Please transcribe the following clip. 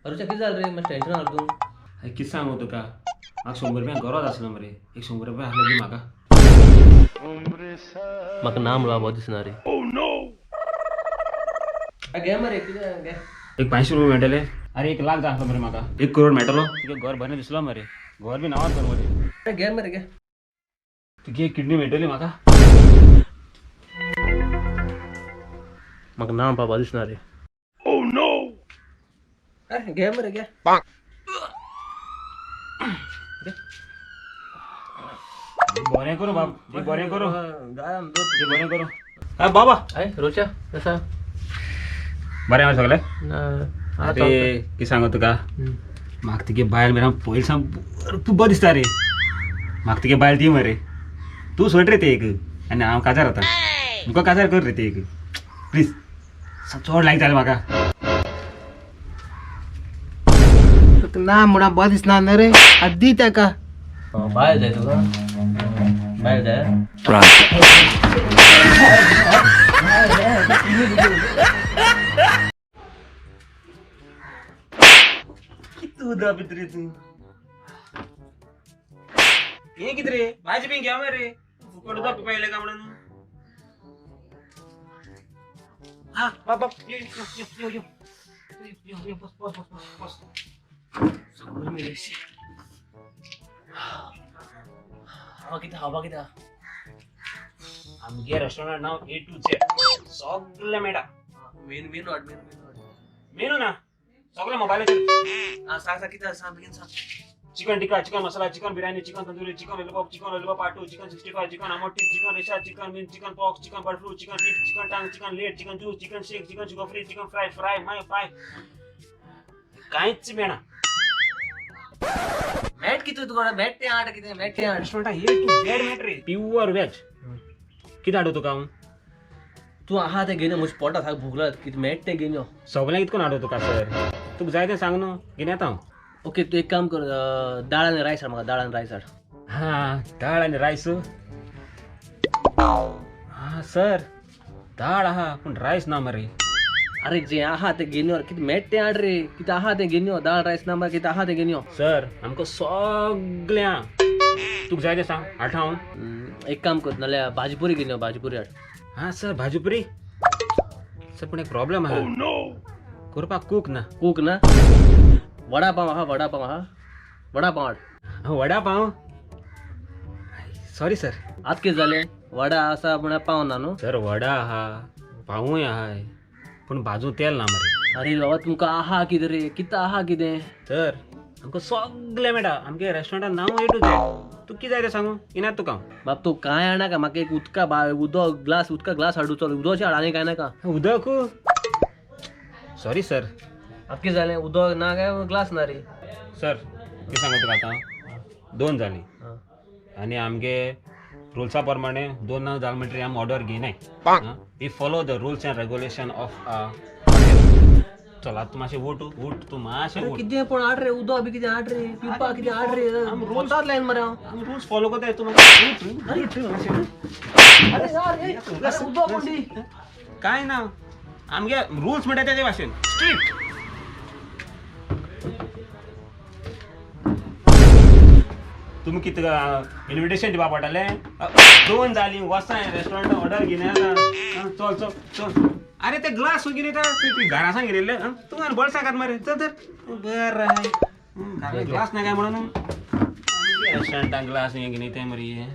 अरे कितें जालें रे, मातशें टेंशन आसा तूं. अरे कितें सांगू तुका, म्हाका 100 रुपया गरज आसलो मरे, एक 100 रुपया आसले दी म्हाका. म्हाका ना म्हणून बरो दिसना रे. घे मरे, कितें घे. एक 500 रुपया मेळटले? अरे 1 लाख जाय आसलो मरे म्हाका, 1 करोड मेळटलो? तुगे घर बरें दिसलो मरे, घर बी नांवार कर मरे. अरे घे मरे घे. तुगे किडनी मेळटली म्हाका? म्हाका ना म्हणपा बरो दिसना रे. अरे घे मरे घे. बरें करूं बाब, बरें करूं, अरे बरें करूं. हा बाबा. रोचा कसा? बरें आसा सगळें? ना. अरे कितें सांगू तुका, म्हाका तुगे बायल मरे पयलीं सावन भरपूर बरें दिसता रे. म्हाका तुगे बायल दी मरे, तूं सोड रे ते एक, आनी हांव काजार जाता. तुका काजार कर रे ते एक, प्लीज. चड लायक जालें म्हाका. तुका ना म्हणा बरें दिसना न्हय रे, आतां दी ताका. बायल जाय तुका? बायल जाय? कितें उदक पिता रे तूं? हें कितें रे, भाजी बी घे मरे, फुकट उदक पिवपा येयलें काय म्हणून? हा बाब, यो यो यो यो यो यो यो, बस बस बस बस बस. हवा कितें, हवा कितें? आमगे रेस्टॉरंट नांव ए टू झेड, सगळें मेळटा. मेनू मेनू हाड, मेनू मेनू हाड. मेनू ना, सगळें मोबायलाचेर. आं सांग सांग, कितें आसा सांग बेगीन सांग. Chicken tikka, chicken masala, chicken biryani, chicken tandoori, chicken lollipop, chicken lollipop part 2, chicken 65, chicken आमोटी, chicken रेशा, chicken mint, chicken pox, chicken bird flu, chicken rib, chicken tongue, chicken leg, chicken juice, chicken shake, chicken sugar free, chicken fry, fry my पाय, कांयच मेळना. Mat कितें तुका? Mat तें आठ कितें, mat तें आठ. रेस्टॉरंटाक ए टू झेड मेळटा रे, प्युअर वेज. कितें हाडूं तुका हांव? तूं आहा तें घेवन यो, म्हज्या पोटा सारकें भूक लागता. कितें मॅट तें घेवन यो. सगळें कितकोन हाडूं तुका सर? तुका जाय तें सांग न्हू, घेवन येता हांव. ओके, तूं एक काम कर, दाळ आनी रायस हाड म्हाका, दाळ आनी रायस हाड. हा, दाळ आनी रायस. हा सर, दाळ आहा पूण रायस ना मरे. अरे जें आहा तें घेवन यो, कितें मेट तें हाड रे. कितें आहा तें घेवन यो, दाळ रायस ना मरे, कितें आहा तें घेवन यो. सर आमकां सगळें आहा, तुका जाय तें सांग, हाडटा हांव. एक काम कर, नाल्यार भाजीपुरी घेवन यो, भाजीपुरी हाड. हा सर, भाजीपुरी सर, पूण एक प्रॉब्लम आहा, करपाक कूक ना. कूक ना? वडा पाव आहा? वडा पाव आहा? वडा पाव हाड. वडा पाव? Sorry sir. आतां कितें जालें? वडा आसा म्हळ्यार पाव ना न्हू? सर वडा आहा, पावूय आहा, पूण भाजू तेल ना मरे. अरे बाबा, तुमकां आहा कितें रे, कितें आहा कितें? सर आमकां सगळें मेळटा, आमगे रेस्टॉरंटान नांव ए टू झेड. तुका कितें जाय तें सांगू, येनात तुका हांव. बाब तूं कांय हाडनाका, म्हाका एक उदका उदक ग्लास, उदका ग्लास हाडू. चल, उदक हाड, आनी कांय नाका. उदक? Sorry sir. आतां कितें जालें? उदक ना काय ग्लास ना रे? सर कितें सांगू तुका, आतां 2 जालीं आनी आमगे रुल्सा प्रमाणे 2 ना जालें म्हणटरीर आमी order घेयनाय. We follow the rules and regulation of. चल आतां तूं मातशें उठ, उठ तूं मातशें उठ. कितें पूण हाड रे, उदक बी कितें हाड रे, पिवपाक कितें हाड रे. वतात लायन मरे हांव. आमी रुल्स फॉलो करताय, तूं मातशें उठ, उठ मातशें. अरे यार, अरे उदक कोण दी? काय ना, आमगे रुल्स म्हणटा तेजे भाशेन स्ट्रिक्ट. तुमी कितें इन्विटेशन दिवपा पडटलें? 2 जालीं, वसाय रेस्टॉरंटान ऑर्डर घेयना आतां. चल चल चल. अरे ते ग्लास खंय घेवन येता? तूं घरा सावन घेतिल्ले? तूं आनी बळसां घात मरे, चल चल. बरें, ग्लास ना काय म्हणून रेस्टॉरंटान ग्लास हें घेवन येताय मरे.